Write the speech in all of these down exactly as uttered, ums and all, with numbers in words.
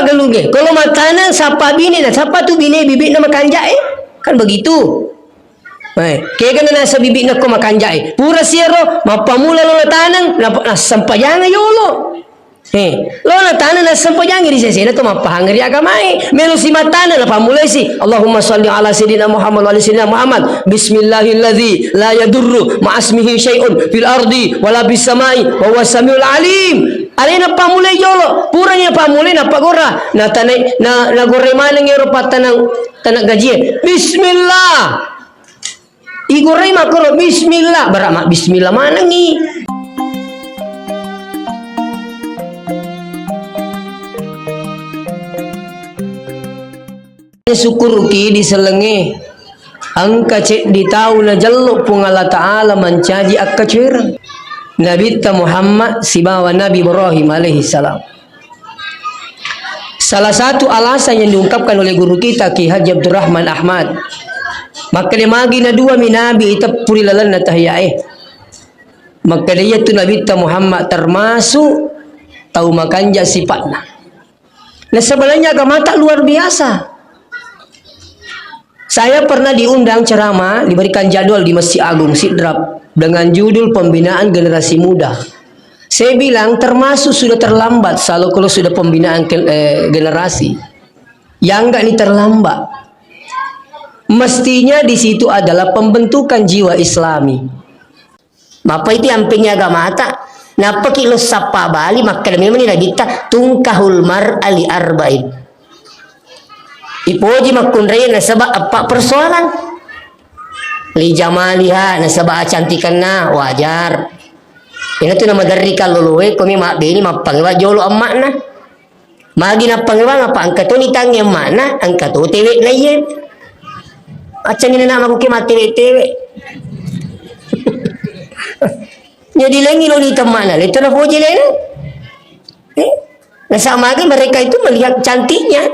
Galungnge, kalau mattaneng, sappa bine na, sappa tu bine bibikna makanjak, eh? Kan begitu. Eh, kega na nasa bibikna ko makanjak, eh? Pura siaro, mappamula lo nataneng, na, nassempajang yolo. Eh, lo nataneng nassempajang ri sesena to mappahang ri agamae. Melo si mattaneng, napammulai si, "Allahumma salli ala sayyidina Muhammad wa ala sayyidina Muhammad. Bismillahilladzi la yadurru ma'asmihi syai'un fil ardi wala fis samai wa huwa samiul alim." Alena pammulai jolo, purani pammulai napagora, na tanai, na, nagorre maneng ero pattanang tanah gajie. Bismillah. Igorre makkoro bismillah, bara ma bismillah manengi. Sukkuruki di sellengnge, engka ceddi tau najello Puang Allah Ta'ala mancaji akkacoereng. Nabitta Muhammad sibawa Nabi Ibrahim alaihi salam. Salah satu alasan yang diungkapkan oleh guru kita, Kiai Haji Abdurrahman Ahmad, makkeda magi na dua mi nabi iteppu ri lalenna tahiyae. Makkeda iyatu Nabitta Muhammad termasuk tau makanja sipatna. Nah, sebenarnya agamata luar biasa. Saya pernah diundang ceramah, diberikan jadwal di Masjid Agung Sidrap dengan judul Pembinaan Generasi Muda. Saya bilang, termasuk sudah terlambat kalau, kalau sudah pembinaan ke, eh, generasi. Ya enggak, ini terlambat. Mestinya di situ adalah pembentukan jiwa Islami. Mappaiti ampeng agamata, nappaki lo sappa bali, makkeda memang ni Nabitta, "Tungkahul mar'a li arba'in." Ipoji makkunrai nasaba eppa persoalan. Li jamaliha, nasaba acantikanna, wajar. Inatu namaderri kalloloe, komi mabbeni mappangewa jolo amma'na. Magi nappangewang apa engka toni tangnge amma'na, engka to tewe'na iye. Accani nana makuke mattewe-tewe. Jadi lengi lo ni temma'na, leto na foje lena. Eh? Nasa magi mereka itu melihat cantiknya.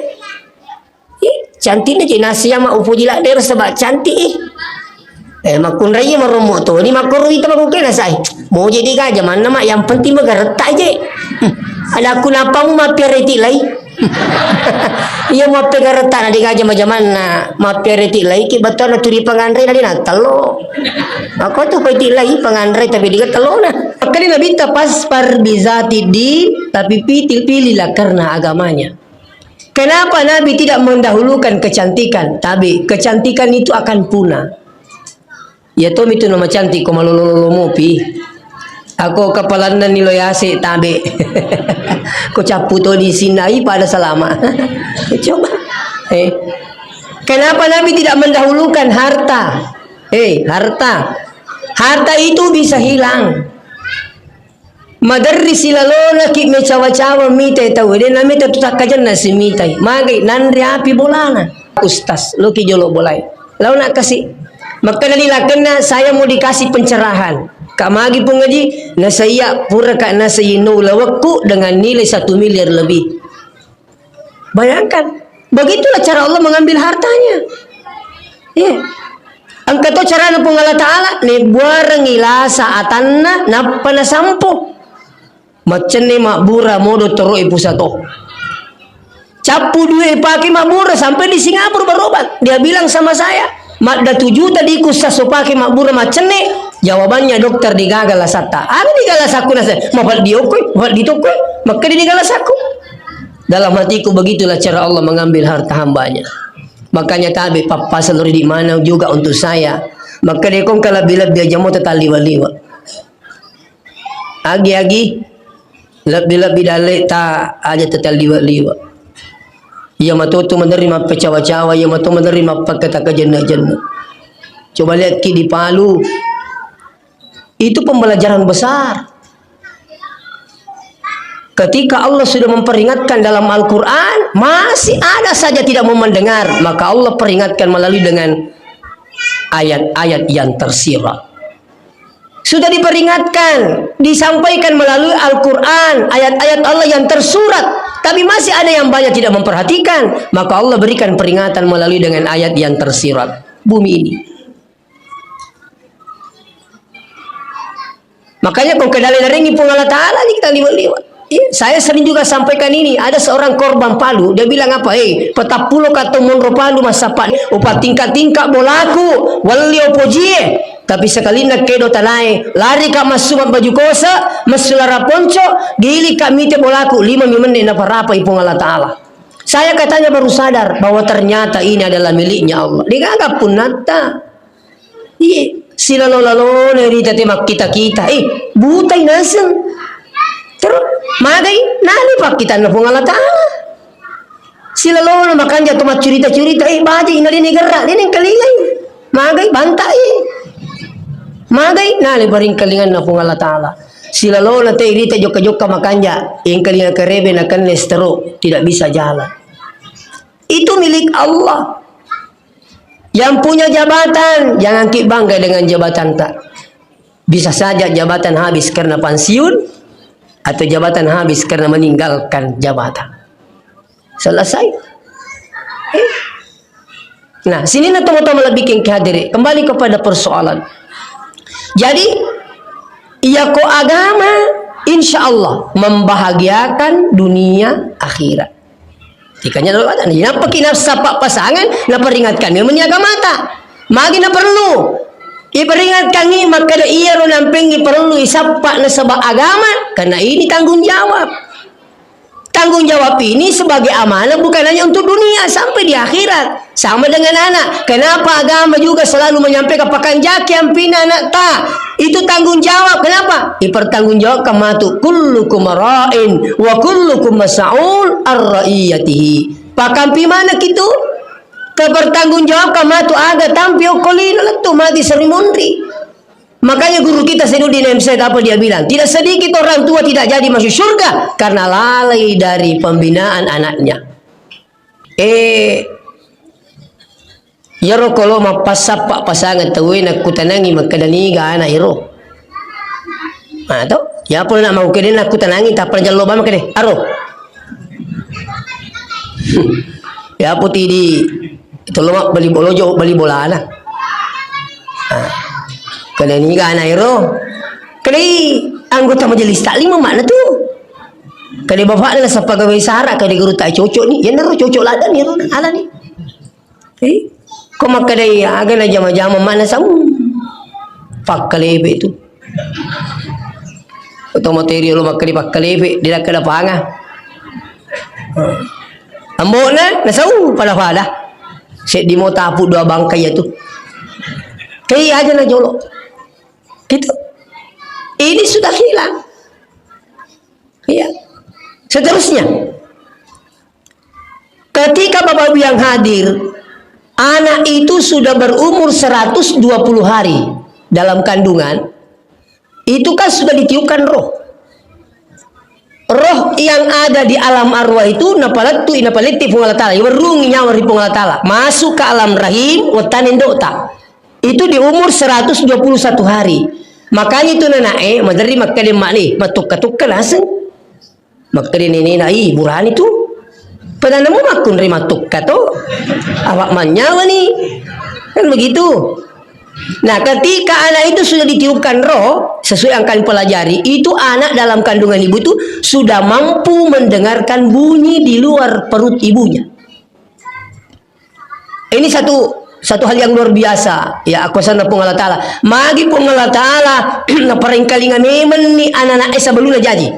Eh, cantiknya je nasi ama upoji la dero sebab cantik, eh. Eh, makkunrai marommo toni, makkoro ita makukena sai. Moje de gaja manna, Mak, yang penting magaretta je. Hmm. Ada aku napa mu mappiara iti lai? Hmm. Iya, mappiara garetta na de gaja majamanna, mappiara iti lai ki, betul na turi panganre na de na tello. Aku tu ko iti lai panganre tapi de ga tellona. Makanya Nabitta, "Fasfar bizati din," tapi pitil, pilihlah karena agamanya. Kenapa Nabi tidak mendahulukan kecantikan? Tabe, kecantikan itu akan punah. Iya tomi tu namacantik ko malolo-lolo mopi. Ako kapalanna ni lo yase tabe. Ko cappu to di sinai pada salama. Coba. Eh. Kenapa Nabi tidak mendahulukan harta? Eh, harta. Harta itu bisa hilang. Maderri silalona ki mecawa-cawa mitai tau, de na meta tu takkajenna si mitai. Magai nanre api bolana. Ustaz, loki jolo bolai. Launa kasi. Makkeda ni lakenna, "Saya mau dikasih pencerahan." Kak magi pung ngaji, nasaiya pura kak nasai no lawekku dengan nilai satu miliar lebih. Bayangkan, begitulah cara Allah mengambil hartanya. Iya. Engka to carana Puang Allah Ta'ala, ne buarengi lasa atanna, nappa nasampo. Maccenne mabbura modo toro e pusato. Cappu due pake mabbura sampai di Singapura berobat. Dia bilang sama saya, "Madda tujuh tadi ku sasso pake mabbura maccenne." Jawabannya dokter, "Digaga lasatta." Aga digaga lasakku nasa? Mafaddi okkoi, mafaddi tokkoi. Makkeda digaga lasakku. Dalam hatiku, begitulah cara Allah mengambil harta hambanya. Makanya tabe pappasang ri di mana juga untuk saya. Makkeda kongka lebbi-lebbi aja mo tatalliwa-liwa. Agi-agi, lebbi-lebbi dalle ta aja tatalliwa-liwa. Iya matotu menerima peccawa-cawa, iya matotu menerima pakkataka jenne-jenne. Coba lihat ki di Palu. Itu pembelajaran besar. Ketika Allah sudah memperingatkan dalam Al-Quran, masih ada saja tidak mau mendengar, maka Allah peringatkan melalui dengan ayat-ayat yang tersirat. Sudah diperingatkan, disampaikan melalui Al-Quran, ayat-ayat Allah yang tersurat, tapi masih ada yang banyak tidak memperhatikan, maka Allah berikan peringatan melalui dengan ayat yang tersirat. Bumi ini. Makanya ko kedale narengi Puang Allah Ta'ala ni kita liwa-liwa. Iya, saya sering juga sampaikan ini. Ada seorang korban palu, dia bilang apa? "Eh, petappulo ka tau monro palu massappa, upatingka-tingka bolaku, welli opojie." Tapi sekalinna kedo tanae, lari ka massuma baju kosa, messu lara ponco, gili ka mite bolaku, lima mi menne naparapai Puang Allah Ta'ala. Saya katanya baru sadar bahwa ternyata ini adalah miliknya Allah. Degaga punnatta. Iye, silalo-lalona rita te makkita-kita. Eh, butai naseng. Terus, magai, nani pakkitanna Puang Allah Ta'ala. Silalona makanja tu maccurita-curita, eh, baji ina dene gerra, dene kalingai. Magai, bantai. Magai, nani paring kalinganna Puang Allah Ta'ala. Silalona te rita jokka-jokka makanja, yang kalinga karebe na kenne stroke, tidak bisa jalan. Itu milik Allah. Yang punya jabatan, jangan ki bangga dengan jabatan ta. Bisa saja jabatan habis karena pensiun, atau jabatan habis karena meninggalkan jabatan. Selesai. Eh. Nah, sini na teman-teman lebih ke hadiri. Kembali kepada persoalan. Jadi, iya ko agama, insya Allah membahagiakan dunia akhirat. Tikanya dolo ada. Nappaki nassappa pasangan, naperingatkan memang ni agamata. Magi na perlu. Iperingatkangi makkeda iyaro nampengi perlu isappa nasaba agama, karena ini tanggung jawab. Tanggung jawab ini sebagai amanah bukan hanya untuk dunia, sampai di akhirat. Sama dengan anak. Kenapa agama juga selalu menyampaikan, "Pakanjaki ampina anak ta"? Itu tanggung jawab. Kenapa? Ipertanggung jawabkan matu. "Kullukum ra'in wa kullukum mas'ul ar ra'iyatihi." Pakampi mana kitu? Kepertanggung jawabkan matu aga tampi okkolino lettu mati seri munri. Makanya guru kita Sainuddin M Z apa dia bilang? Tidak sedikit orang tua tidak jadi masuk surga karena lalai dari pembinaan anaknya. Eh, iyaro kolo mappassappa pasangeng tauwe nakkutanangi makkeda niga ana ero. Ah, to? Ya pun nak mau kede nakkutanangi tappa jallo bama kede. Aro. Ya puti di toloma bali bolojo, bali bolana. Ah. Kede niga ana ero. Kede anggota majelis taklim mana tu? Kede bapakna nasappa gawe sara, kede guru tak cocok ni. Ya nero cocok lada ni ero ala ni. Eh, ko makkedai aga na jama-jama mana samu. Pakkalepe tu. Oto materi lo makkedi pakkalepe, dia kada panga. Ambona nasau pada-pada. Seddi mo tapu dua bangkai ya tu. Kei aja na jolo. Gitu. Ini sudah hilang. Iya. Seterusnya. Ketika Bapak Ibu yang hadir, anak itu sudah berumur seratus dua puluh hari dalam kandungan, itu kan sudah ditiupkan roh. Roh yang ada di alam arwah itu napalettu, napaletti Puang Allah Ta'ala, iwerrungi nyawa ri Puang Allah Ta'ala, masuk ke alam rahim, wettana indo'ta. Itu di umur seratus dua puluh satu hari. Makanya itu nanae, maderri makkeda mani, matukka-tukka naseng. Makkeda nenena, "Ih, burani tu. Padahal namo makkunrai mattukka to. Awak manyawa ni." Kan begitu. Nah, ketika anak itu sudah ditiupkan roh, sesuai yang kami pelajari, itu anak dalam kandungan ibu itu sudah mampu mendengarkan bunyi di luar perut ibunya. Ini satu, satu hal yang luar biasa. Ya, aku sana Puang Allah Ta'ala. Magi Puang Allah Ta'ala, naparengkalinga memang ni anak-anak sebelumnya jaji.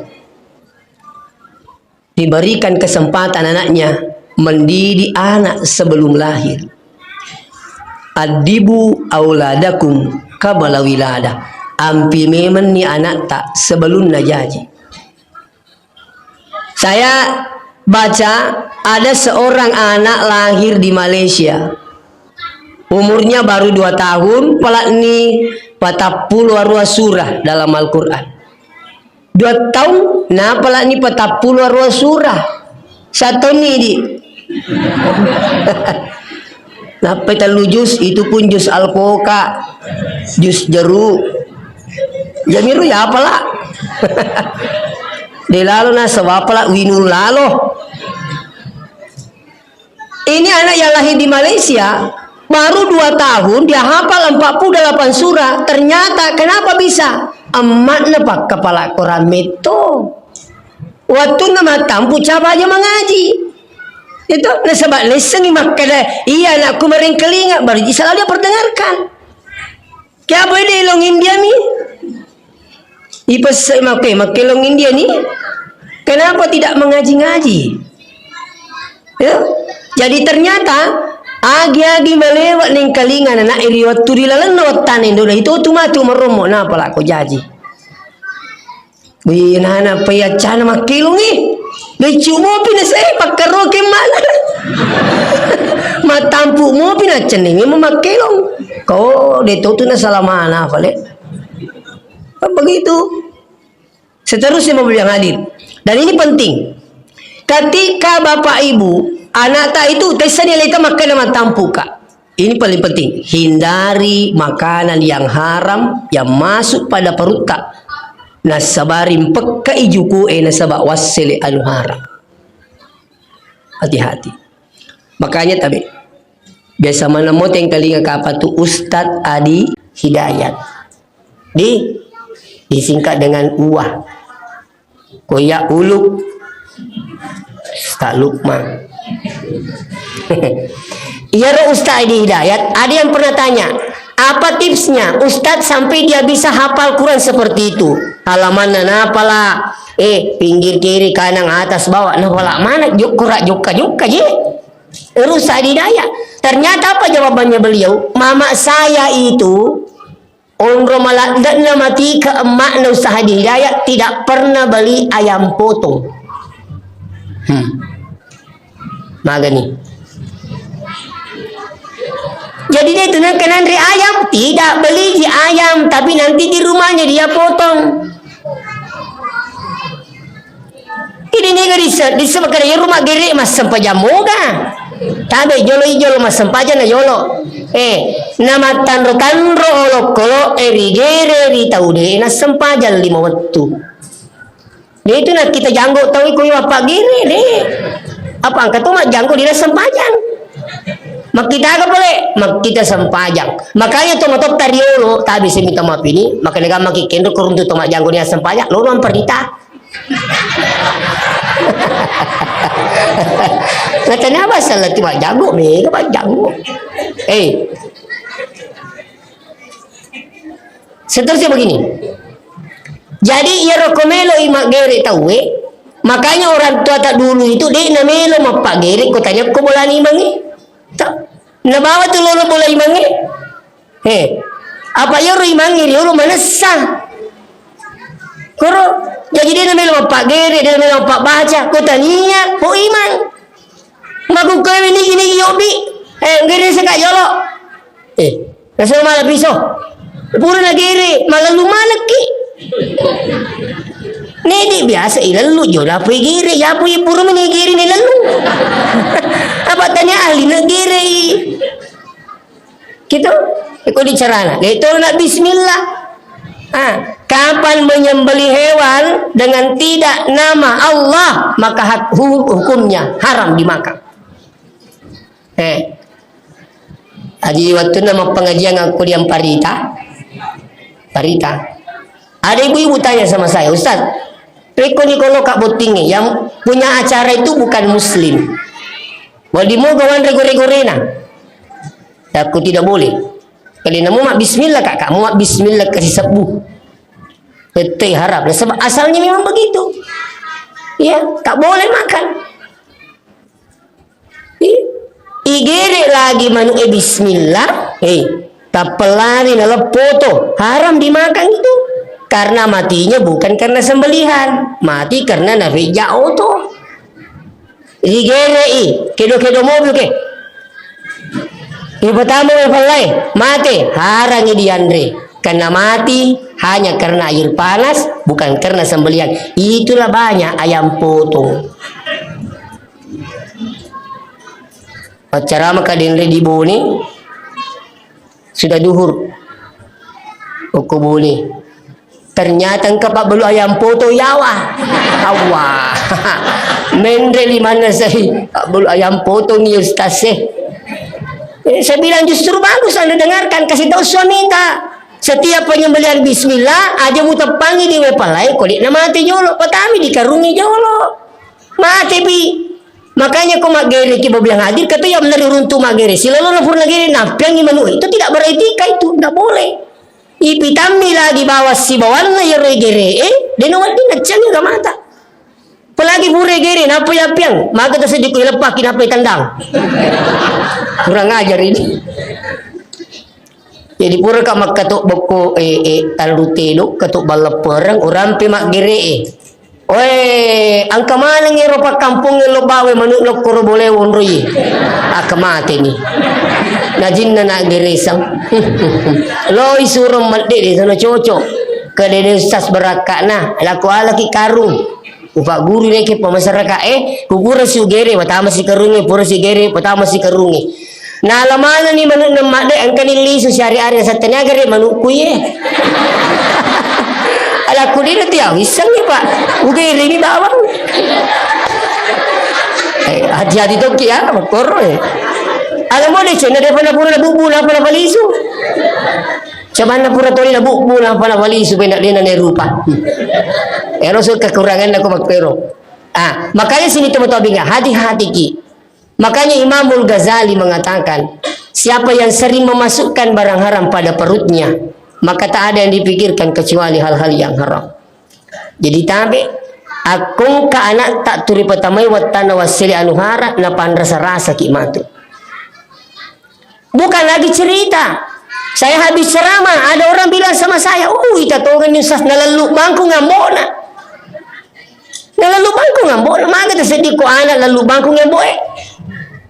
Diberikan kesempatan anaknya mendidik anak sebelum lahir. Addibu auladakum qabla wiladah. Ampi memang ni anak tak sebelum najaji. Saya baca ada seorang anak lahir di Malaysia. Umurnya baru dua tahun, palakni patappulo arua surah dalam Al-Quran. Dua taung, napalani patappulo arua surah. Sataunni, di. Nappai tellu jus, itu pun jus alpoka, jus jeruk. Jamiru ya apala. De lalo na sebab apala winul lalo. Ini anak yang lahir di Malaysia, baru dua tahun, dia hafal empat puluh delapan surah. Ternyata, kenapa bisa? Emakna pakkapala Quran metto. Wettunna mattampu, capa aja mangaji. Itu nasaba naissengngi makkeda, "Iya, anakku, marengkalinga," baru ji selalu dia perdengarkan. Kiapa de long India mi? Ipesse makke, makke long India ni. Kenapa tidak mengaji-ngaji? Ya. Jadi ternyata agi-agi malewa nengkalinga anak iri wettu ri lalenna wattana indo, itu tu matu merommo, napa lako jaji. Wih, nana payaccana makkelongi. Leccu mopi na saya pakkaroke mana. Matampu mopi na cenningi mamakkelong. Ko de to tu na salamana pale. Kan begitu. Seterusnya, Bapak yang hadir. Dan ini penting. Ketika Bapak Ibu, anakta itu tesani leta makkeda matampuka. Ini paling penting, hindari makanan yang haram yang masuk pada perutta. Nasabari mpekkai juku'e nasaba wassele anu haram. Hati-hati. Makanya tabe, biasa mana moteng kalinga kapatu Ustadz Adi Hidayat. Di, disingkat dengan uwa. Koya uluk. Ustaz Lukman. Iyaro Ustaz Adi Hidayat, ada yang pernah tanya, "Apa tipsnya Ustaz sampai dia bisa hafal Quran seperti itu? Halamanna napala, eh, pinggir kiri, kanan, atas, bawah, napala mana jokka jokka-jokka je?" Ero Ustaz Adi Hidayat. Ternyata apa jawabannya beliau? "Mama saya itu onro maladde'na matika emma'na Ustaz Haji Hidayat tidak pernah beli ayam potong." Hmm. Magani. Jadi dia itu nengka nanre ayam, tidak beli ji ayam, tapi nanti di rumahnya dia potong. Idi niga dise-, disebut kada yero maggere massempajang moga. Tabe jolo i jolo massempajang na yolo. Eh, na mattanro-tanro olokolo, eh, rigere ri tau de nassempajang lima wettu. De itu na kita janggo tau iko iwa paggere de. Apa engka to majjanggo di nassempajang. Makkita aga pole, makkita sempajang. Makanya to matotta riolo, tabe semi to mapini, makanya gammaki kenro koruntu to majjanggo di nassempajang, lolo amparita. Natanya apa salah tu majjanggo, mega majjanggo. Eh. Seterusnya begini. Jadi iyaro ko melo i maggere tauwe, makanya orang tua tak dulu itu de na melo mappagere ko tanya ko bolani imangi. Tak. Nabawa tu lolo bola imangi. He, apa iyaro imangnge riyolo manessa? Koro, jaji de namelo mappaggere, de namelo mappabbaca, ko tania, ko imang. Makukkoe nigi-nigi yobbi, eh, nggere seka yolo. Eh, nasaba mala piso. Pura nagere, malallu manekki. Nedi biasa ilallu, jolo apa igere, yapu ipuru meni igere ni lallu. Apa tania ahli nagere i. Gitu? Iko di carana. Dai tolona bismillah. Ah, kapan menyembelih hewan dengan tidak nama Allah, maka hak-, hu-, hukumnya haram dimakan. Eh. Aji wettunna mappengajian aku di Amparita. Parita. Ada ibu-ibu tanya sama saya, "Ustaz, rekko ni koloka bottingnge, yang punya acara itu bukan muslim. Wedding moga wanre gore-gorena?" Aku, "Tidak boleh. Kalau namu mak bismillah, Kak, kamu mak bismillah kasih sebbu. Tette haram." Sebab asalnya memang begitu. Ya, tak boleh makan. I-, igere lagi manu e bismillah, eh, tappellani naleppoto, haram dimakan itu. Karena matinya bukan karena sembelihan, mati karena nafeja oto. Igere i, kedo-kedo mobil ke. Yang pertama mafallai, mate, harangi dianre. Karena mati hanya karena air panas, bukan karena sembelihan. Itulah banyak ayam potong. Paccarama ka denre di Bone, sudah duhur. Oko Bone. Ternyata engka pabbelu ayam potong yawa. Awwa. Menre limanna sai pabbelu ayam potong iya ustaz e. Eh, saya bilang justru bagus Anda dengarkan, kasih tahu suamita. Setiap penyembelihan bismillah, aja muteppangi di wae palae, ko de'na mate jolo, patami dikarungi jolo. Mate pi. Makanya ko maggereki bobiang hadir, kata ya menari runtu maggere. Silolona purna gere, nampiangi manu itu tidak beretika itu, tidak boleh. Ipitammi lagi bawang sibawanna iyaro gere, eh, deno wedding naccangi agamata. Apalagi pura gere, nappa yappiang, maka terseddi ku leppaki, nappa tendang. Kurang ajar ini. Jadi pura ka makkato bokko, eh, eh, tallu telo, kato balleppereng, urampe maggere, eh. Oe, engka maneng ero pakkampong lo bawe manu nokkoro bole wonroi. Akka mateni. Najinna na geresang. Loi suro medde de sono cocok. Kedede sas berakkana, lako alaki karung. Upagguru rekeng pamasyarakae, ku pura siugere, patama sikarungnge, pura siugere, patama sikarungnge. Nala manenni manu'na madde, engkani lisu siari-ari, satteniaga re manukku ye. Alakku dina tiawissengngi, Pak. Ugeremi bawang. Eh, hati-hati tokki ya, makkoro, eh. Ala mo de cenna de pernah pura nabubbu, napa napalisu. Cobanna pura toli nabubbu, napa napalisu, benda dena ne rupa. Ero so kekuranganna ko makkero. Ah, makanya sini teman-teman, hati-hati ki. Makanya Imamul Ghazali mengatakan, siapa yang sering memasukkan barang haram pada perutnya, maka tak ada yang dipikirkan kecuali hal-hal yang haram. Jadi tabe, akkongka anak tak turi patamai wattana wassele anu hara, napanrasa-rasaki matu. Bukan lagi cerita. Saya habis ceramah, ada orang bilang sama saya, "Uh, ita tongenni Ustaz, nalellu bangku ngambona." Nalellu bangku ngambona, maga terseddi ko anak lellu bangku ngamboe.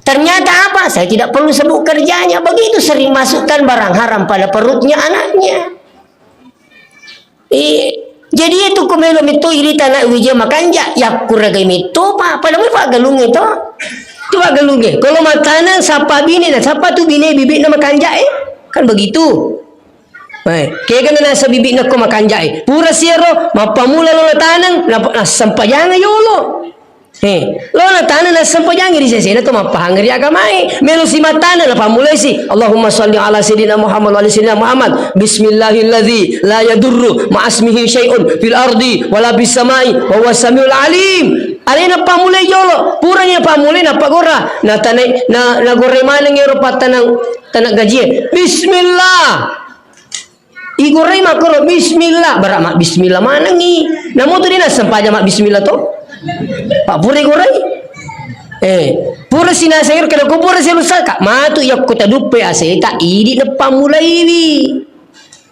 Ternyata apa? Saya tidak perlu sebut kerjanya. Begitu sering masukkan barang haram pada perutnya anaknya. Eh, jadi itu ko melo metto irita anak wija makanja, yakkuragai metto pa, pada mo paggalungnge to. Tu paggalungnge. Kalau mataneng sappa bine na sappa tu bine bibikna makanja, eh? Kan begitu. Eh, kega na nasa bibikna ko makanja, eh? Pura siaro, mappamula lo nataneng, nap-, nassempajang yolo. Eh, lo nataneng nassempajang ri sesena to mappahang ri agamae. Melo si mataneng napammulai si, "Allahumma shalli ala sayyidina Muhammad wa ala sayyidina Muhammad. Bismillahilladzi la yadurru ma'asmihi syai'un fil ardi wala fis samai wa huwa samiul alim." Alena pammulai jolo, purani pammulai nappa gora. Natanai, na, nagorai maneng ero pattaneng taneng gajie. Bismillah. Igorai makkoro bismillah, bara ma bismillah manengi. Namo tu dena sempajang ma bismillah to. Pak pura igorai. Eh, pura sinaseng ero kada ko pura selu saka. Matu yakko taduppe aseta idi neppamulaiwi.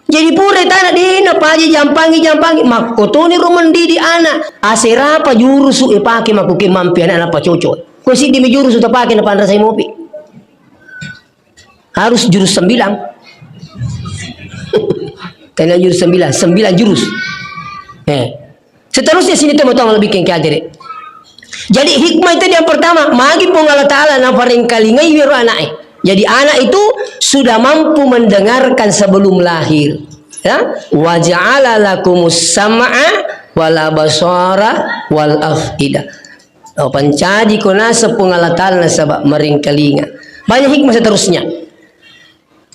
Jadi pura tana dena paja jampangi, jampangi. Makkotoni ro mendidi anak. Aserapa jurusu epake makuke mampi anak napa cocok. Ko siddi mi jurusu tapake napanrasai mopi. Harus jurus sembilan. Karena jurus sembilan, sembilan jurus. Eh. Seterusnya sini teman-teman lebih kengke aja deh. Jadi hikmah itu yang pertama, magi Puang Allah Ta'ala naparengkalingai wero anak eh. Jadi anak itu sudah mampu mendengarkan sebelum lahir. Ya, wa ja'ala lakumus sam'a wal absara wal af'idah. Oh, pancaji ko naseng Puang Allah Ta'ala nasaba maringkalinga. Banyak hikmah seterusnya.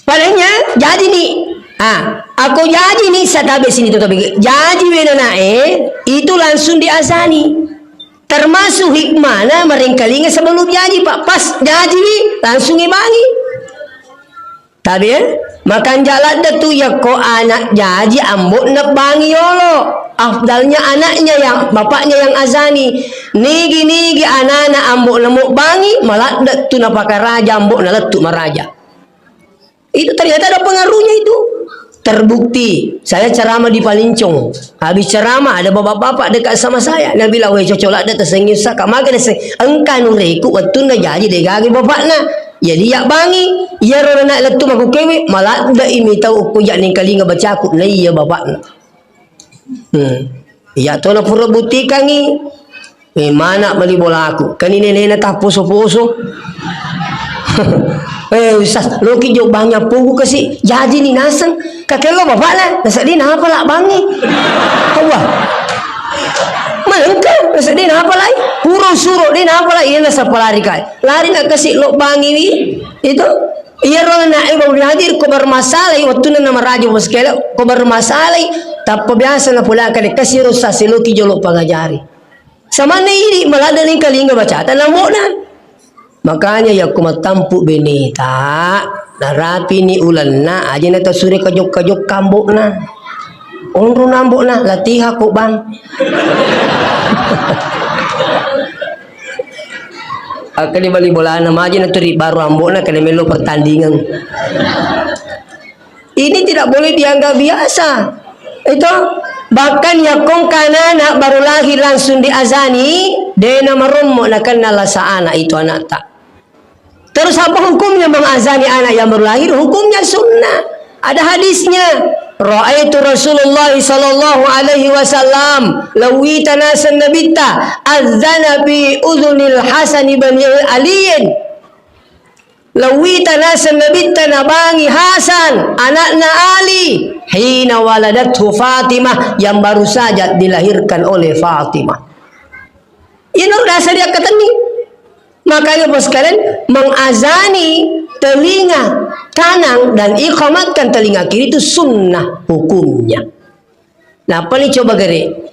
Palanya, jaji ni. Ah, ako jaji ni satabe sini tetapi jaji wenana eh, itu langsung diazani. Termasuk hikmahna maringkalinga sebelum jaji, Pak. Pas jaji ni, langsung ibangi. Tabe, eh? Makanja ladde tu yakko anak jaji ambo'na bangi yolo. Afdalnya anaknya yang, bapaknya yang azani. Nigi-nigi anana ambo'na mo bangi, maladde tu napakaraja ambo'na lettu maraja. Itu ternyata ada pengaruhnya itu. Terbukti, saya ceramah di Palincong. Habis ceramah, ada bapak-bapak dekat sama saya. Nabilang, "Weh, cocok ladde tesengi saka maga deseng. Engka nureku wettunna jaji degagi bapakna." Jadi, ya bangi, iyaro na lettu makukewe, maladde imi tau ko ja nengkalinga bacaku, na iya bapakna. Hmm. Iya to na pura buttikangi. Eh, mana mali bolaku. Kani nenena tapposo-poso. Eh, Ustaz, loki jo banyak pogu kasi. Jaji ni naseng. Kakello bapakna. Nasaddi napa la bangi. Wah. Engka, naseng de' napalai. Pura suro de' napalai, iya nasappa lari kai. Lari na kasi' lobbangiwi. Itu. Iyaro ana' e babu hadir ko bermasalah, wettunna namaraja bos kele, ko bermasalah, tappa biasa napolaka de' kasi' ro sase loki jolo pangajari. Samanna idi' maladde' lingka-lingka bacata nambo'na. Makanya yakko mattampu beneta, narapini ulenna, aja natasure kajokka-jokka ambo'na. Onrona ambo'na, latihan ko, Bang. Akka di bali bolana, maja naturi baru ambo'na kena melo pertandingan. Ini tidak boleh dianggap biasa. Itu bahkan yakko engka anana' baru lahir langsung diazani, de' namarommo nakenna lasa ana' itu ana'ta. Terus apa hukumnya mengazani anak yang baru lahir? Hukumnya sunnah. Ada hadisnya. Ra'aitu Rasulullah sallallahu alaihi wasallam lawita nasan nabitta adzana fi udzunil Hasan ibn Aliyin. Lawita naseng nabitta nabangi Hasan, ana'na Ali, hina waladathu Fatimah, yang baru saja dilahirkan oleh Fatimah. Ino rasa dia ketenni. Makanya, Bos sekalian, mengazani telinga kanan dan iqamatkan telinga kiri itu sunnah hukumnya. Nah, apa nih coba gere?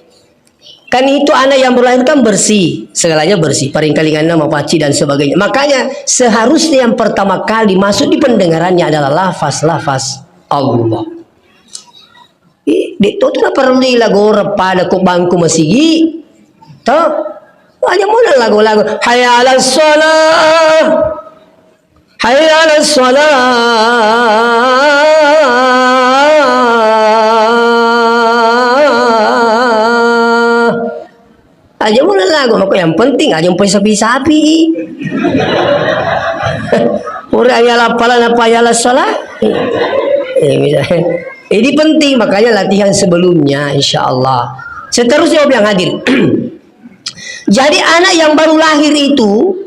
Kan itu anak yang baru lahir kan bersih, segalanya bersih, paringkalingannya mapaci dan sebagainya. Makanya seharusnya yang pertama kali masuk di pendengarannya adalah lafaz-lafaz Allah. Ih, de' to tu naparellu lagora pada ko bangku masigi. To? Aja mula lagu-lagu. Hayya 'alas shalah. Hayya 'alas shalah. Aja mula lagu, maka yang penting aja mpoe sapi-sapi. Ora hayya 'alas falah napa hayya 'alas shalah. Eh, bisa. Ini penting, makanya latihan sebelumnya, insya Allah. Seterusnya, Om yang hadir. Jadi, anak yang baru lahir itu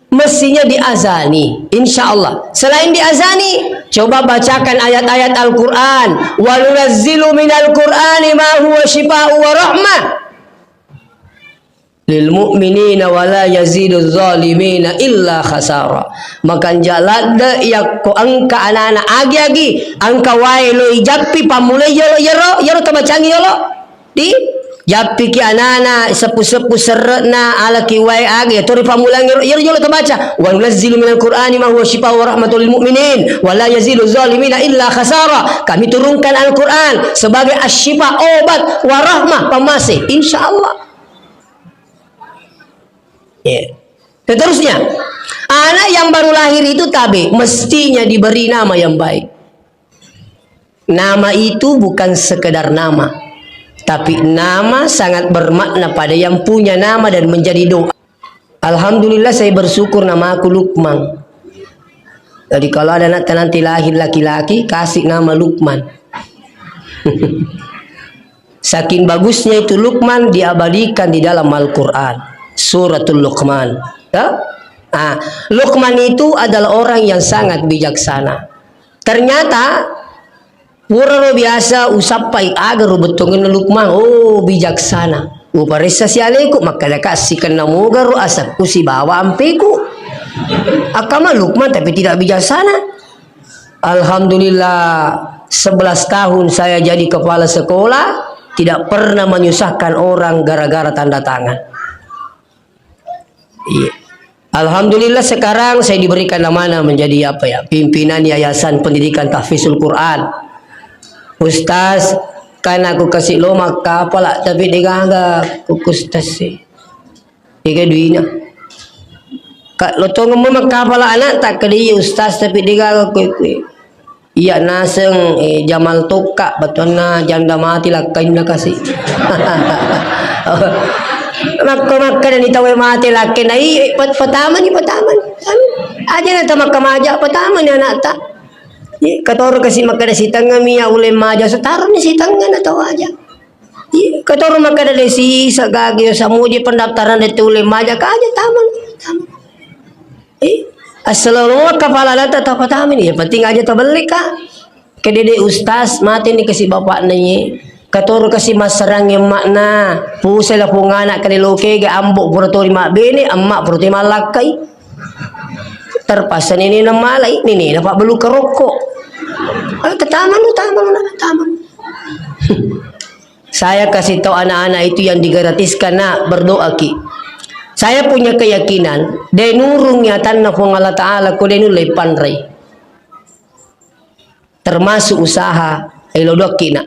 mestinya diazani, insya Allah. Selain diazani, coba bacakan ayat-ayat Al-Quran. Wa nunazzilu minal Qur'ani ma huwa syifa'u wa rahmah lil mu'minina wa la yazidu zalimina illa khasara. Makanja ladde yakko engka anana agi-agi, engka wae lo ijappi pammulai yolo, yero, yero tabacangi yolo. Di jappiki anana seppu-seppu serre'na alaki wae age, to ripammulang ero, ero jolo tabaca, "Wa nunazzilu minal Qur'ani ma huwa syifa wa rahmatul lil mu'minin, wa la yazidu zalimina illa khasara." Kami turunkan Al-Quran sebagai asyifa, obat, wa rahmah, pamase. Insya Allah. Ya. Seterusnya, anak yang baru lahir itu tabe, mestinya diberi nama yang baik. Nama itu bukan sekedar nama, tapi nama sangat bermakna pada yang punya nama dan menjadi doa. Alhamdulillah, saya bersyukur namaku Lukman. Jadi, kalau ada anak nanti lahir laki-laki, kasih nama Lukman. Saking bagusnya itu Lukman diabadikan di dalam Al-Quran. Suratul Luqman. Ya? Ah, Lukman itu adalah orang yang sangat bijaksana. Ternyata, puraro biasa usappai aga ro bettuangenna Lukman. Oh, bijaksana. Uparessa sialeku, makkadaka sikenna mogaro asakku sibawa ampeku. Akkama Lukman, tapi tidak bijaksana. Alhamdulillah, sebelas tahun saya jadi kepala sekolah, tidak pernah menyusahkan orang gara-gara tanda tangan. Iya. Alhamdulillah, sekarang saya diberikan amanah menjadi apa ya, pimpinan Yayasan Pendidikan Tahfizul Quran. Ustaz, kan aku kasih lo makkapala, tapi degaga ku ustaz sih. Degaga duina. Kak, lo tongeng mo makkapala anak tak ke dia ustaz, tapi degaga kue-kue. Iya naseng, eh, Jamal Tokka, bettuanna janda mati lakkainna kasi. Makko makkadani tauwe mate lakkainna, iya, pat-, patamani, patamani. Aja na tamakkamaja, patamani anakta. Iya, katoro kasi makkada sitengngami ya uleng maja, setaroni sitengnga na tau aja. Iya, katoro makkada de sisa gage, samuji pendaftaran de tule maja, kaja taman, taman. Eh, assalamualaikum, kepala data, tapa tamin. Yang penting aja tabelli, Kak. Kedede ustaz, mate ni kasi bapakna ye. Katoro kasi massarangngi emma'na, pusai lapong ana' kale lokega, ambo pura tori mabbene, emma pura tori mallakkai. Terpaksa nenena malai, nenena pabbalu karokko. Ah, tatamanu, tamanu, nak, tamanu. Saya kasih tahu anak-anak itu yang digratiskan, nak, berdoa ki. Saya punya keyakinan, de nurung atanna Puang Allah Ta'ala, ko de nulle panrei. Termasuk usaha, eh, lodokki, nak.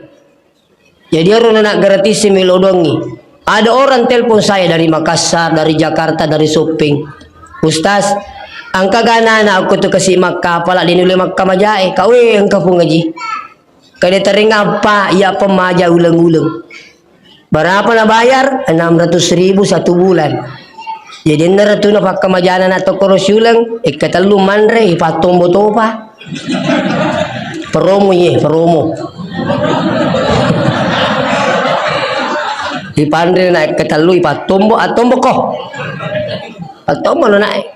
Jadi, ero na gratis mi lodongi. Ada orang telepon saya dari Makassar, dari Jakarta, dari Sopeng. "Ustaz, engka ga anak-anak aku tu kasi makka, apala de nulle makka majae?" Kau, eh, engka pung ngaji. Kada tereng apa, iya pemaja uleng-uleng. Berapa na bayar? Enam ratus ribu satu bulan. Jadi, enna ratu na pakkamajana na tokkoro siuleng, ekka tellu manre, ipattombo topa. Promo ye, promo. Ipanre na ekka tellu, ipattombo, attombo ko. Pattombo lo nae.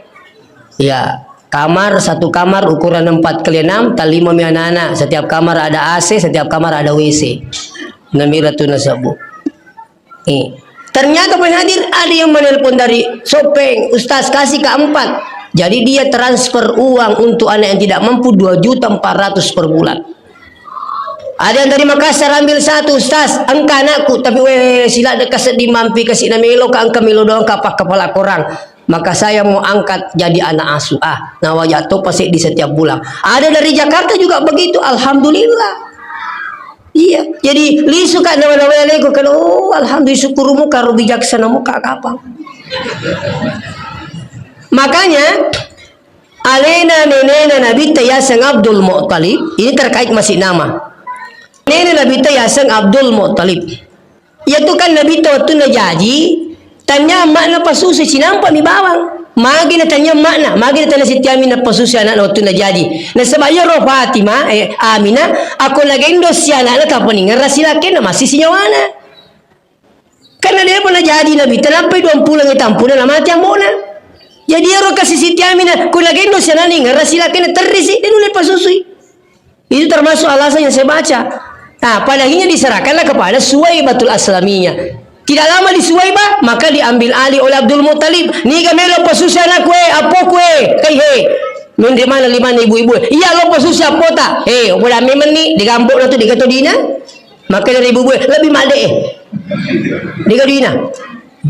Ya, kamar, satu kamar ukuran empat kali enam, talima mi anak-anak. Setiap kamar ada A C, setiap kamar ada W C. Namira tu nasabbu. Eh. Ternyata, Pak hadir, ada yang menelpon dari Sopeng, "Ustaz, kasih ke empat." Jadi dia transfer uang untuk anak yang tidak mampu dua juta empat ratus per bulan. Ada yang dari Makassar ambil satu, "Ustaz, engka anakku, tapi weh, sila deka sedih mampi kasih na melo ka engka melo doang ka pak kepala korang." Maka saya mau angkat jadi anak asuh. Ah, nawaja topa seddi setiap bulan. Ada dari Jakarta juga begitu, alhamdulillah. Iya, jadi lisu ka nawa-nawa leko kan, oh, alhamdulillah, syukur muka, ro bijaksana muka kapang. Makanya, alena nenena Nabitta yaseng Abdul Muttalib, ini terkait masih nama. Nenena Nabitta yaseng Abdul Muttalib. Iyatu kan Nabitta wettunna jaji, tanya emakna pasusu, cinampa mi bawang. Magi na tanya emakna, magi na tanya sitiami na pasusu anakna wettunna jaji. Nasaba iyaro Fatimah, eh, Aminah, ako nagendo si anakna tapaningerra silakenna, masih sinyawana. Karena dia pernah jaji Nabitta, nampai dua pulang tampuna, namati ambona. Jadi iyaro kasi sitiami na, ko nagendo si anakna ingerra silakenna, terrisi, dia nulle pasusui. Itu termasuk alasan yang saya baca. Nah, padahalnya diserahkanlah kepada Suwaibatul Aslamiyah. Tidak lama di Suwaibah, maka diambil alih oleh Abdul Muttalib. Niga melo pasusu anakku, eh, appoku, eh, kai, he. Menre mana lima ibu-ibu, eh. Iya, lo pasusu appota. Eh, opo damme menni, digambok na tu, digato dina. Maka dari ibu-ibu, eh, lebih made, eh. Digato dina.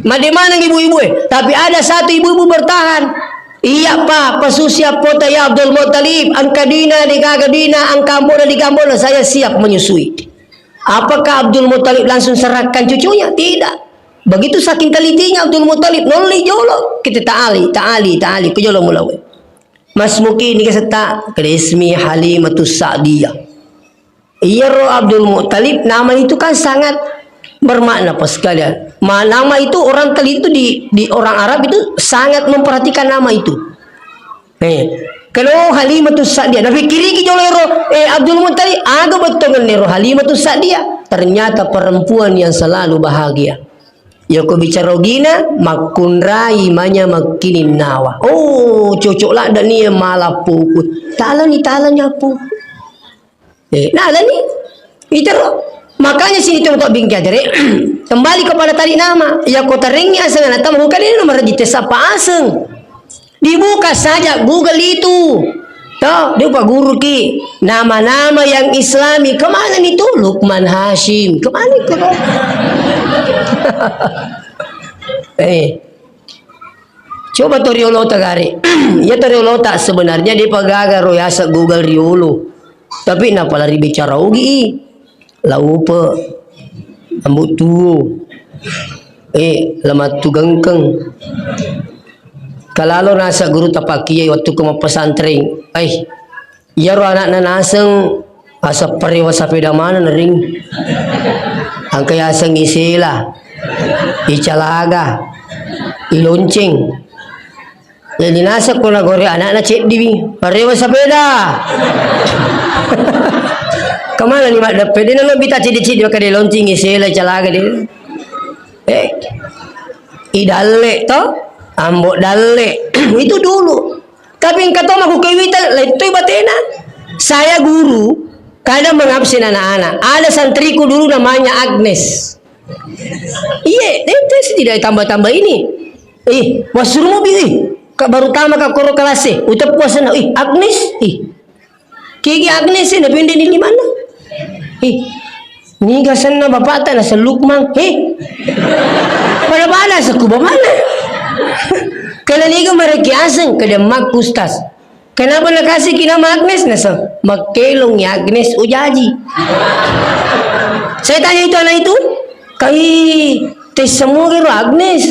Made maneng ibu-ibu, eh. Tapi ada satu ibu-ibu bertahan. Iya, Pak, pasusi appota ya Abdul Muttalib, engka duina, degaga duina, engka ambona, degaga ambona, saya siap menyusui. Apakah Abdul Muttalib langsung serahkan cucunya? Tidak. Begitu saking telitinya Abdul Muttalib, nolli jolo. Kita ta'ali, ta'ali, ta'ali, ke jolo mulawe. Mas Muki ini keseta, kedesmi Halimatus Sa'diyah. Iyaro Abdul Muttalib, nama itu kan sangat bermakna, Pak, sekalian. Ma-, nama itu orang tel-, itu di, di orang Arab itu sangat memperhatikan nama itu. Eh, kalau Halimatus Sa'diyah, napikkiriki jolo ero, eh, Abdul Muttalib, aga bettuanna ero Halimatus Sa'diyah? Ternyata perempuan yang selalu bahagia. Yako bicara ogina, makkunrai manya makkininnawa. Oh, cocok ladda ni malappuku. Talani, talani appuku. Eh, nalani. Itero. Makanya sini tu untuk bingkai dere. Kembali kepada tarik nama. Ya ko tarengi asal anak tamu kan ini nomor register siapa aseng. Dibuka saja Google itu. Toh, dia Pak Guru ki. Nama-nama yang Islami. Kemana nih tuh? Lukman Hashim. Kemana itu? Eh. Coba to riolota gare. Iya to riolota sebenarnya dia pagaga ro yasa Google riolo. Tapi napalari bicara ogi i. Laupe. Ambu tuo. Eh, lamattu gengkeng. Kalalo nasa guru tapakiai waktu ke pesantren. Ai, iyaro anakna naseng asa parewa sapeda maneng ring. Angka yaseng isela, icalaga, ilonceng. Jadi naseng ko nagore anakna ceddiwi, parewa sapeda. Kemana ni maddeppe? Dia nalebbi ta ceddi-ceddi maka dia lonceng isela, icalaga dia. Eh, idalle to, ambo dalle. Itu dulu. Tapi engka to makkukewita, lettoi batena. Saya guru, Kadang mengabsen anak-anak. Ada santriku dulu namanya Agnes. Iya, dia, dia tidak tambah-tambah ini. Eh, washroom mobil, eh. Kak baru tama kak koro kelas, eh. Udah puasa na, eh, Agnes, eh. Kiki Agnes, eh, napindah di mana? Eh, niga senna bapakta na Lukman, eh. Pada-pada seku bapakna. Kalau niga mereka aseng, kada mak Ustaz. Kenapa nakasih ki nama Agnes? Nasa, "Makkelong ya Agnes, ujaji." Saya tanya itu anak itu, "Kai, tes semua kiro Agnes?"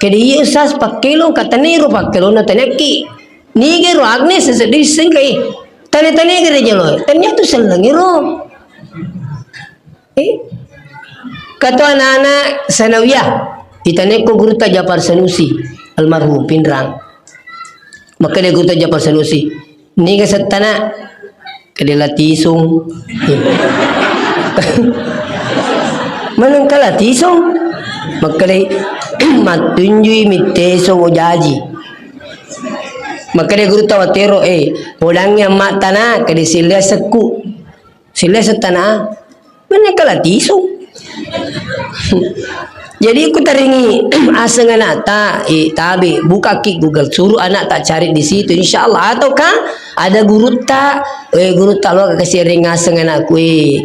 Kede, "Iya, Ustaz, pakkelong, katanya ro pakkelong na taneki. Ni kiro Agnes, sedih sengkai. Tane-tane kira jelo, ternyata seleng ro." Eh? Kato anak-anak sanawiyah, itanekko gurutta Japar Sanusi, almarhum Pinrang. Makkeda gurutta Japar Sanusi, "Niga settana?" Kede, "Latisung." "Manengka latisung?" Makkeda, "Mattunjui mittesung ujaji." Makkeda gurutta watero, "Eh, podangngi ammattana," kede, "Sillea sekku." Sille settana, menneka latisung. Jadi, ku taringi aseng anakta, eh, tabe, bukaki Google, suruh anakta cari di situ, insya Allah. Ataukah ada gurutta, eh, gurutta lo kasering aseng anakku, eh.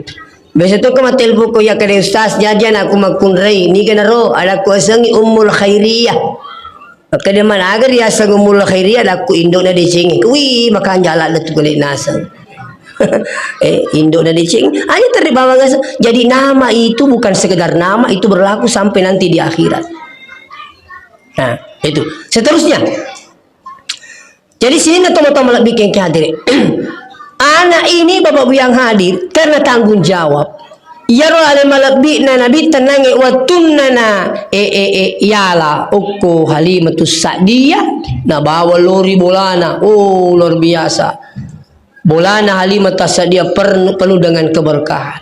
Biasa tu ke matelpon ko, "Ya kade Ustaz, jaji anakku makkunrai, niga naro, ada ku asengi Ummul Khairiyah." Makkeda, "Managa riaseng Ummul Khairiyah?" Dakku, "Indo'na deceng." Wih, maka anjala lettu kulit naseng. Eh, indo'na deceng. Aja terri bawang aseng. Jadi nama itu bukan sekedar nama, itu berlaku sampai nanti di akhirat. Nah, itu. Seterusnya. Jadi sini tomatoa malebbi kengke hadiri. Anak ini Bapak Ibu yang hadir, karena tanggung jawab. Iyaro ale malebbi'na Nabitta nangnge wettunna na, e, e, e, yala okko Halimatus Sa'diyah, nabawa lori bolana. Oh, luar biasa. Bolana Halimatus Sa'diyah per-, penuh dengan keberkahan.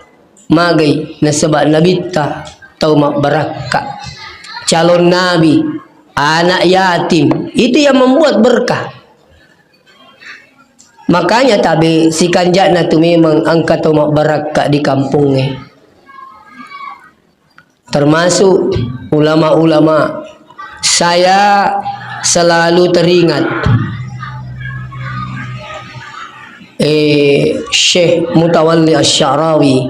Magai, nasaba Nabitta tau mabbarakka. Calon Nabi, anak yatim, itu yang membuat berkah. Makanya tabe sikanja'na tu memang engka tau mabbarakka di kampongnge. Termasuk ulama-ulama. Saya selalu teringat, eh, Syekh Mutawalli Asy-Sya'rawi.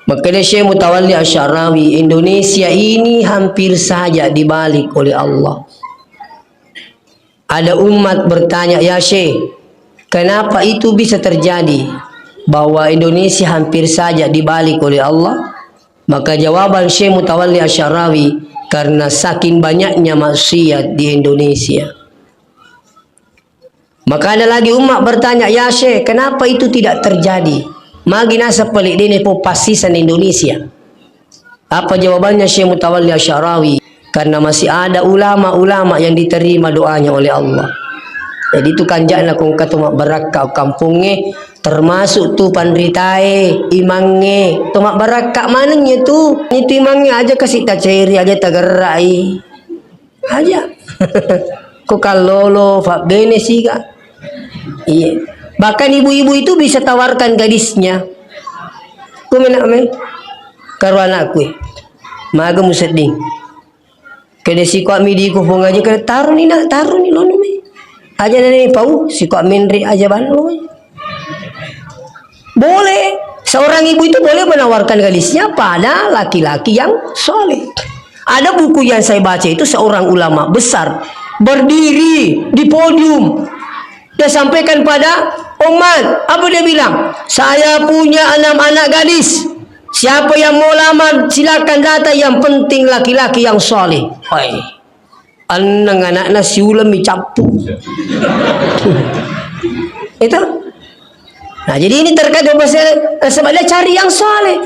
Makkeda Syekh Mutawalli Asy-Sya'rawi, "Indonesia ini hampir saja dibalik oleh Allah." Ada umat bertanya, "Ya Syekh, kenapa itu bisa terjadi bahwa Indonesia hampir saja dibalik oleh Allah?" Maka jawaban Syekh Mutawalli Asy-Sya'rawi, "Karena saking banyaknya maksiat di Indonesia." Maka ada lagi umat bertanya, "Ya Syekh, kenapa itu tidak terjadi? Magi naseng pale' de' napassisenna Indonesia?" Apa jawabannya Syekh Mutawalli Asy-Sya'rawi? Karena masih ada ulama-ulama yang diterima doanya oleh Allah. Jadi itu kanja'na ko engka to mabbarakka kampongnge, termasuk tu panritae, imangnge, to mabbarakka maneng itu. Itu imangnge aja kasi' taceri, aja tagerra'i. Aja. Ko kallolo, fabbene siga. Iya. Bahkan ibu-ibu itu bisa tawarkan gadisnya. Ku mena' me, karo anakku, eh. Maga musedding. Kede sikoa midi ku Puang Aji, kede taroni na, taroni lonu me. Aja nene pau, sikoa menre aja ballo. Boleh, seorang ibu itu boleh menawarkan gadisnya pada laki-laki yang soleh. Ada buku yang saya baca itu seorang ulama besar berdiri di podium. Dia sampaikan pada umat, apa dia bilang? "Saya punya enam anak gadis. Siapa yang mau lamar, silakan datang. Yang penting laki-laki yang soleh." Hoi. Enneng anakna siuleng mi cappu. Itu. Nah, jadi ini terkait dengan masalah, eh, sebab dia cari yang soleh.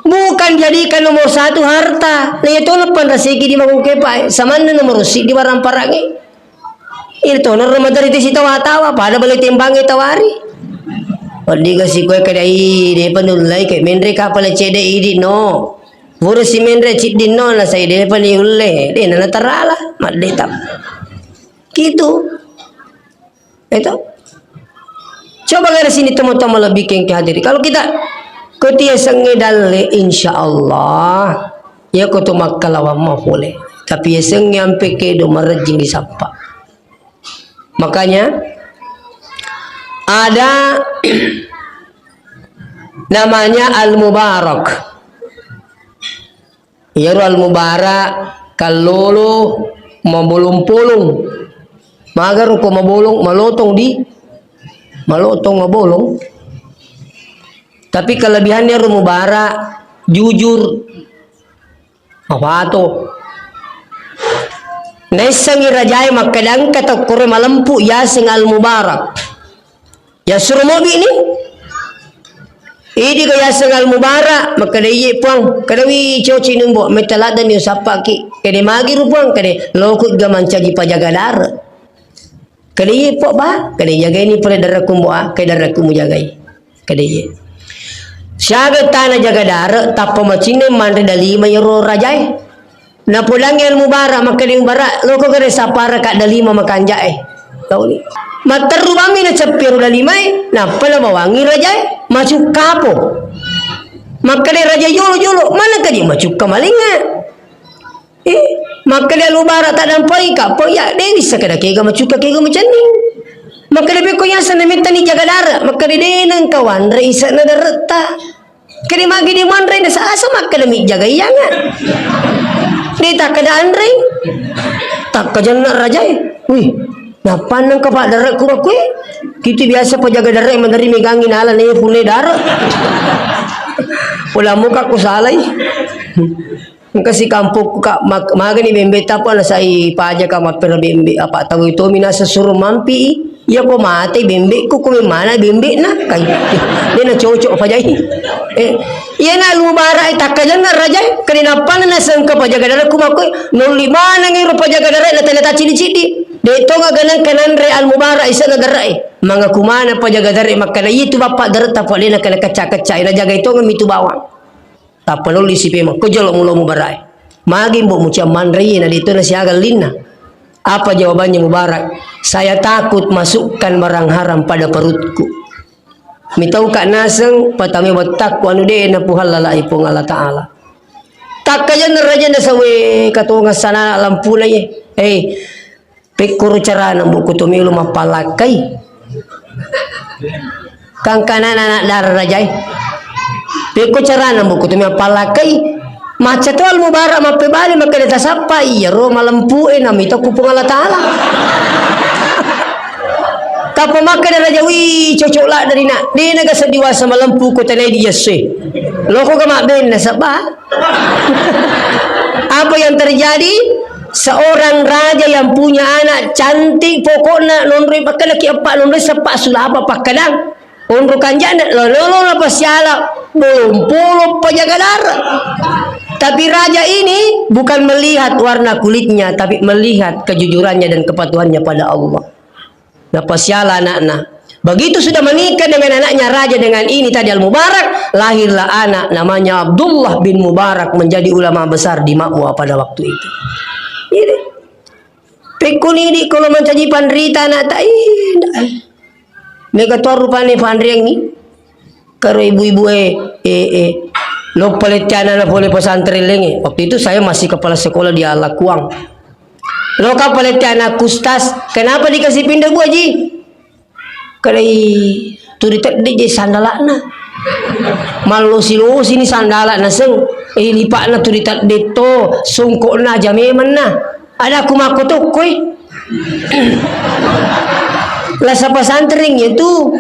Bukan jadikan nomor satu harta. Nah, itu lepan rasiki di mangungkepa, eh. Samanna nomor si di barang parangi. Itu nomor materi sitawa-tawa, pada beli timbangi tawari. Waddiga sikue kedai, depa nullai ke menre kapala cede idi no. Pura si menre ciddinno na sai de pa ni ulle, de na natarala, maddetap. Gitu. Itu. Coba gare sini teman-teman lebih kengke hadiri. Kalau kita ketiasengnge dalle, insya Allah, ya ko to makkalawang mau pole. Tapi yasengnge ampe kedo marejjing disappa. Makanya ada namanya Al-Mubarak. Iyaro Al-Mubarak kallolo mabolong-polong. Magaro ko mabolong, malotong di, malotong mabolong. Tapi kelebihannya ro Mubarak, jujur, mapato. Naissengngi rajae makkeda engka tokkoro malempu yaseng Al-Mubarak. Yassuro mobi ni. Idi ga yaseng Al-Mubarak, makkeda iye Puang, keda wi coci numbo, metta ladde ni usappaki. Kede magi ru Puang, kede loko ga mancaji pajaga dare. Kede iye po ba, kede jagaini pole dareku mbo a, kede dareku mujagai. Kede iye. Siaga tana jaga dare, tappa macinna manre dalima yero rajae. Napodangngi Al-Mubarak, makkeda Mubarak, loko gare sapara kadda lima makanjae. Tauni. Matterru bammi naceppi ro dalimae, nappa nabawangi rajae, macukkapo. Makkeda raja jolo-jolo, mana kaji macukka malinga. Eh, makkeda Al-Mubarak tadampai ka, po ya, de wissa keda kega macukka kega macenning. Makkeda beko yasa namettani jaga dare, makkeda de nengka wanre isana daretta. Kede magi de manre, nasa asa makkeda mi jaga iyanga. De takkeda anre. Takkajanna rajae. Wih, nappa nengka paddarekku makkue. Kitu biasa pajaga dare maderi megangi nala ne pune dare. Pula muka ku salai. Engka si kampokku, Kak, mag-, magani bembe tappa nasai paja, Kak, mappera bembe. Apa tau itu minasa suruh mampi. Iya ko mate bembe ku, ko mana bembe na kai. Dia na cocok apa jai. Eh, iya na Al-Mubarak, eh, takkajanna rajae, kena napana nasengka pajaga dare ku makko, nolli maneng ero pajaga dare na tena tacidi-cidi. De tonga ganang kenanre Al-Mubarak isana dare. Mangaku mana pajaga dare makkana itu bapak dare tappa dena kena kecca-kecca, ina jaga itu mitu bawang. Tappa nolli si pemeng, ko jolo mulo Mubarak e. Magi mbo muciang manre iye, na de to na siaga linna. Apa jawabannya Mubarak? Saya takut masukkan barang haram pada perutku. Mitauka naseng, patame wettakku anu de na puhallalai Puang Allah Ta'ala. Takkajanna rajanna sawe katonga sana lampuna iye. Hei, Pekkoro carana mbuku to melo mappallakkai. Kangkana anak dara rajae. Pekko carana mbuku to melo mappallakkai. Macca to Al-Mubarak mappebali makkeda tasappa iyaro malempu e namita ku Puang Allah Ta'ala. Tappa makkeda raja, wih, cocok ladde ri nak. De naga sediwasa malempu ko tanai di yesse. Loko ga mabbenna sabba. Apa yang terjadi? Seorang raja yang punya anak cantik, pokokna nonroi pakkedaki eppa, nonroi seppa sulapa pakkadang. Onro kanjana, lolo, lolo, pasiala, bolong-bolong, pajaga dara. Tapi raja ini bukan melihat warna kulitnya, tapi melihat kejujurannya dan kepatuhannya pada Allah. Napasiala anakna. Begitu sudah menikah dengan anaknya raja dengan ini tadi Al-Mubarak, lahirlah anak namanya Abdullah bin Mubarak menjadi ulama besar di Ma'wa pada waktu itu. Ini. Pekkuni di kalau mencaji panrita anak tak indah. Mega tuan rupanya panriangi. Karo ibu-ibu e, e, e, lo palette anak-anak pole pesantren lengnge. Waktu itu saya masih kepala sekolah di Alakuang. Lo ka palette anak kustas, kenapa dikasih pindah, Bu Haji? Kadai turi tedde je sandalakna. Mallosi-losi ni sandalakna seng. Eh, lipakna turi tedde to, songkokna aja memanna. Ada aku mako tokkoi. Lasa pesantren ya tu.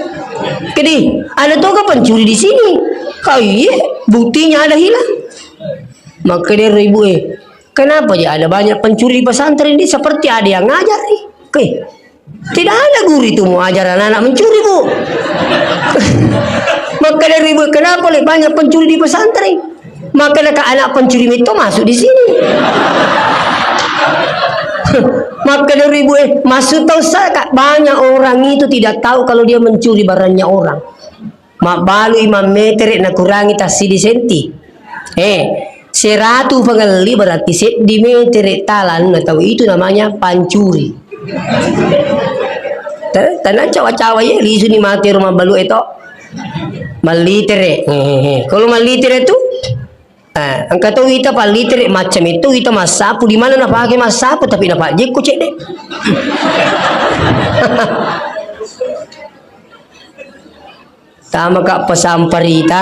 Kedi, ada toga pencuri di sini. Kau iya, buktinya ada hilang. Maka dia ibu eh, kenapa ya ada banyak pencuri di pesantren ini? Seperti ada yang ngajar nih. Oke. Tidak ada guru itu mau ajar anak-anak mencuri, Bu. Maka dia ibu, kenapa le banyak pencuri di pesantren? Maka dekat anak pencuri itu masuk di sini. Maka dari ibu, eh, maksud tahu saya, Kak, banyak orang itu tidak tahu kalau dia mencuri barangnya orang. Mabbalui mammetere nakurangi tassidi senti. Eh, seratu pangelli berarti seddi metere talanna tau itu namanya pancuri. Ta-, tanang cawa-cawa ye, lisuni mate rumah balu eto. Mallitere. Hehehe. Kalau mallitere tu, eh, engka to wita pallitere, macam itu wita massapu, di mana napake massapu, tapi napajjekko cedde. Tamaka pesamparita.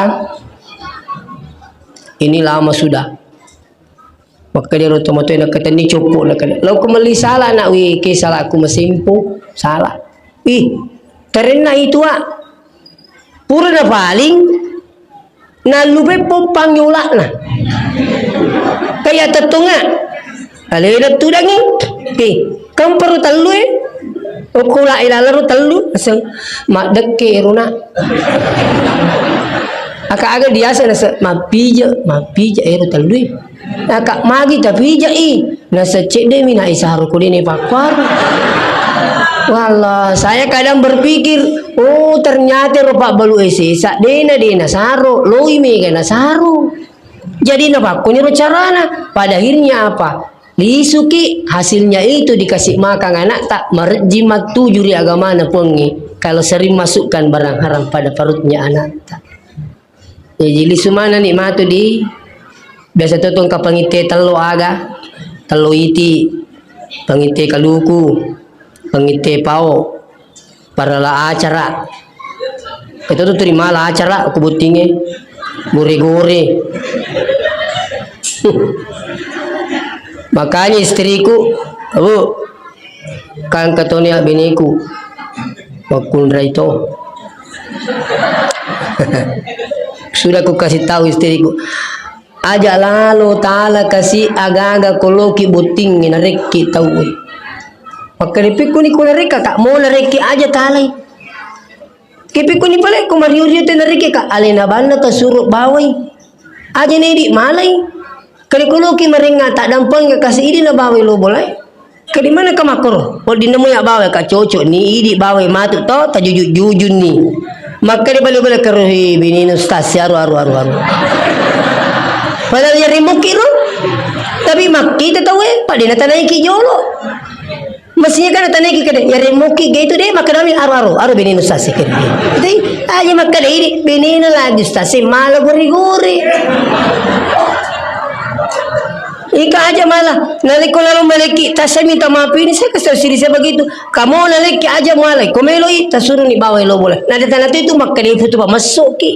Ini lama sudah. Makkedaro tomatoe, nakkatenni coppo, nakkeda, "Lao ko melli sala, nak." "Wi, ke salahku masempo, salah." "Ih, karenna itu, ah, pura napaling, nallupe poppang yolakna. Kaya tettonga, alena tudangi. Ke, kamparo tellu, eh? Okko la ilalaro tellu, aseng, maddekke ero, nak." Aka aga biasa nase, "Mappija, mappija ero tellu, eh." Naka magi tapija'i, nasecceddemi na isaro ko dene pakkuaro. Wallah, saya kadang berpikir, "Oh, ternyata ro pabbalu e sesa, dena, dena saro, loi mega nasaro." Jadi napakkoniro carana. Pada akhirnya apa? Lisuki, hasilnya itu dikasih makan anakta, marejji mattuju ri agamana Puangnge, kalau sering masukkan barang haram pada perutnya anakta. Jaji lisu manenni matu di biasa to tongka pangitte tello aga, tello iti, pangitte kaluku, pangitte pao, parala acara. Itu tu terima lah acara aku bottinge. Gore-gore. Makanya istriku, "Bu, kan katoni beneku, makkunrai to." Sudah ku kasih tahu istriku, "Aja lalo tala kasi aga-aga koloki bottingnge narekki tauwe." Makkedepikku ni ko narekka, "Kak, mo narekki aja talai." Kepikku ni pale ko mario-rio te narekki, Kak, alena banna tasuro bawai. Aja nedi malai. Kali koloki marengnga taddampeng kasi idi na bawai lo bolai. Kali mana ka makkoro? Wedding nemu ya bawai ka cocok ni idi bawai matu to tajuju-jujun ni. Makkeda bale-bale karo, "He, binina ustaz si aru, aru, aru, aru." Padahal ya remuki ro. Tapi makkita tauwe, pada na tanaiki jolo. Mestinya kan tanaiki kede, ya remuki ge itu deh, makkadami aru, aru, aru binina ustaz si kede. Itu aja makkeda ini, binina lagi ustaz si malah gori-gori. Ika aja malah, naliko lalo maleki, tasai minta maaf ini, saya kesel siri saya begitu. Kamu naleki aja malah, ko meloi, tasuruni bawai lo boleh. Nah, di tanah itu makkeda itu pak masuk ki.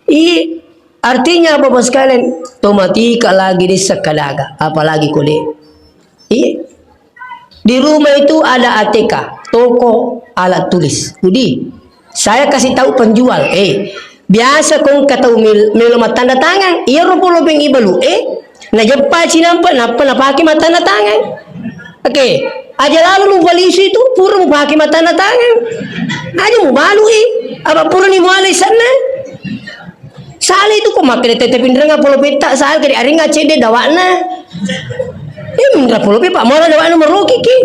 Iya. Artinya apa, Bapak sekalian? Tomatika lagi di sekadaga, apalagi kode. Iya. Di rumah itu ada A T K, toko alat tulis. Jadi, saya kasih tahu penjual, eh, biasa kong kata mel-, melo mattanda tangan, iya ro polo peng ibalu, eh, najeppa cinampa, nappa napake mattanda tangan. Oke, aja lalu mupalisu itu, pura mupake mattanda tangan. Aja mubalui, apa pura ni mualai sana. Sala itu ko makkeda tette pinrengnga polope ta, sala kede aringnga cedde dawa'na. Eh, minra polope, Pak, mala dawa'na maroki ki.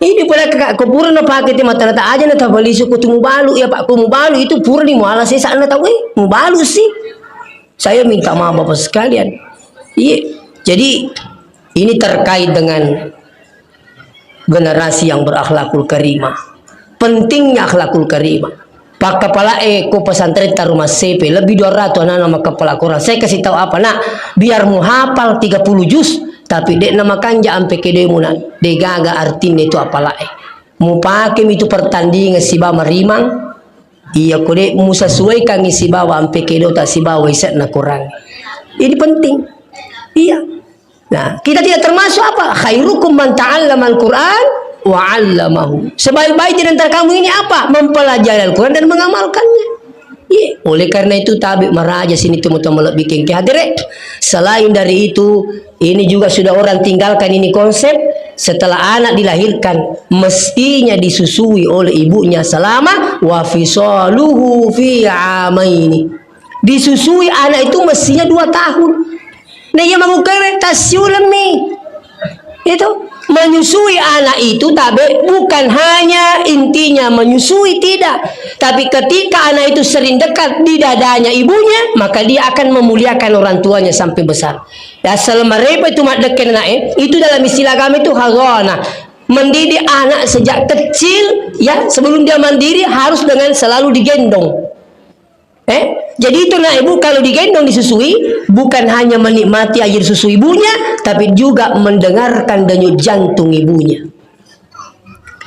Ini pole ka, ko pura napake te mata-mata aja na tapalisu ko tu mubalu, ya, Pak, ko mubalu itu pura ni muala sesa'na tau, eh, mubalu sih. Saya minta maaf Bapak sekalian. Iya. Jadi ini terkait dengan generasi yang berakhlakul karimah. Pentingnya akhlakul karimah. Pakkapalae ko pesantren Tarumah Sepe, lebih dua ratus anak-anak makkapala Quran. Saya kasih tahu apa, Nak? Biar muhafal tiga puluh juz, tapi dek nama kanja ampe kedemu, Nak. Degaga artinya itu apalae. Mupake itu pertandingan sibawa marimang. Iya, ko dek musesuaikan sibawa ampe kedota sibawa isetna Quran. Ini penting. Iya. Nah, kita tidak termasuk apa? "Khairukum man ta'allamal Qur'an wa 'allamahu." Sebaik-baik di antara kamu ini apa? Mempelajari Al-Quran dan mengamalkannya. Iya, oleh karena itu tabe maraja sini teman-teman lebih kengke hadire. Selain dari itu, ini juga sudah orang tinggalkan ini konsep. Setelah anak dilahirkan, mestinya disusui oleh ibunya selama wa fisaluhu fi amaini. Disusui anak itu mestinya dua tahun. Nah, iya mamukewe tasiulemmi. Itu menyusui anak itu tabe bukan hanya intinya menyusui, tidak. Tapi ketika anak itu sering dekat di dadanya ibunya, maka dia akan memuliakan orang tuanya sampai besar. Ya, selama repa itu maddekke anak, eh, itu dalam istilah agama itu hadhanah. Mendidik anak sejak kecil, ya, sebelum dia mandiri harus dengan selalu digendong. Eh, jadi itu, Nak, Ibu, kalau digendong disusui, bukan hanya menikmati air susu ibunya, tapi juga mendengarkan denyut jantung ibunya.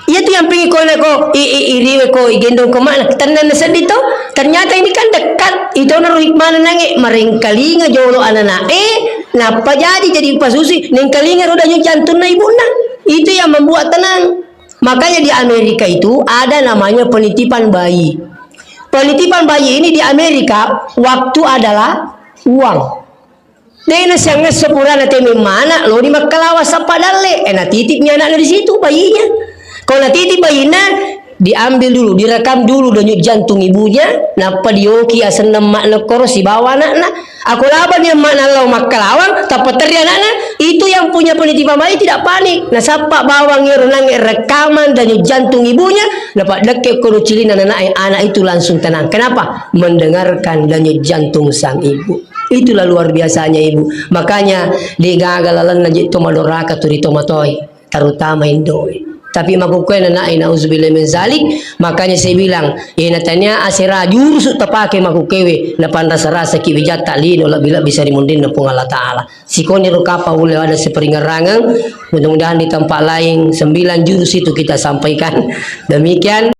Iya tu yang pengen ko, nak ko, i, i, iriwe ko, igendong ko mana, tenang sedih to. Ternyata ini kan dekat, itu naruh hikmah nange, marengkalinga jolo anak-anak, eh, napa jadi, jadi pasusui, nengkalinga roda denyut jantungna ibunya. Itu yang membuat tenang. Makanya di Amerika itu ada namanya penitipan bayi. Penitipan bayi ini di Amerika, waktu adalah uang. Dena siang esso purana teme mana, lo di Makkalawa sappa dalle, eh, natitip mi anaknya di situ, bayinya. Kalau natitip bayinya, diambil dulu, direkam dulu denyut jantung ibunya, nappa dioki asenna makna koro sibawa anaknya. Ako laba ni makna lao Makkalawang, tappa terri anaknya, itu yang punya penitipan bayi tidak panik. Nasappa bawang ero nange rekaman denyut jantung ibunya, nappa dekke kono cilina anak, anak itu langsung tenang. Kenapa? Mendengarkan denyut jantung sang ibu. Itulah luar biasanya ibu. Makanya, de gaga lalenna je to madoraka tu ri to matoi, terutama indoe. Tapi makukkue nana'e, nauzubillah min zalik, makanya saya bilang, eh, natania asera jurusu tapake makukkewe, napanrasa-rasa ki wijatta lino lebbi-lebbi sari munrinna Puang Allah Ta'ala. Sikoni ro kapa ulle ada seperingerangeng, mudah-mudahan di tempat lain sembilan jurus itu kita sampaikan. Demikian.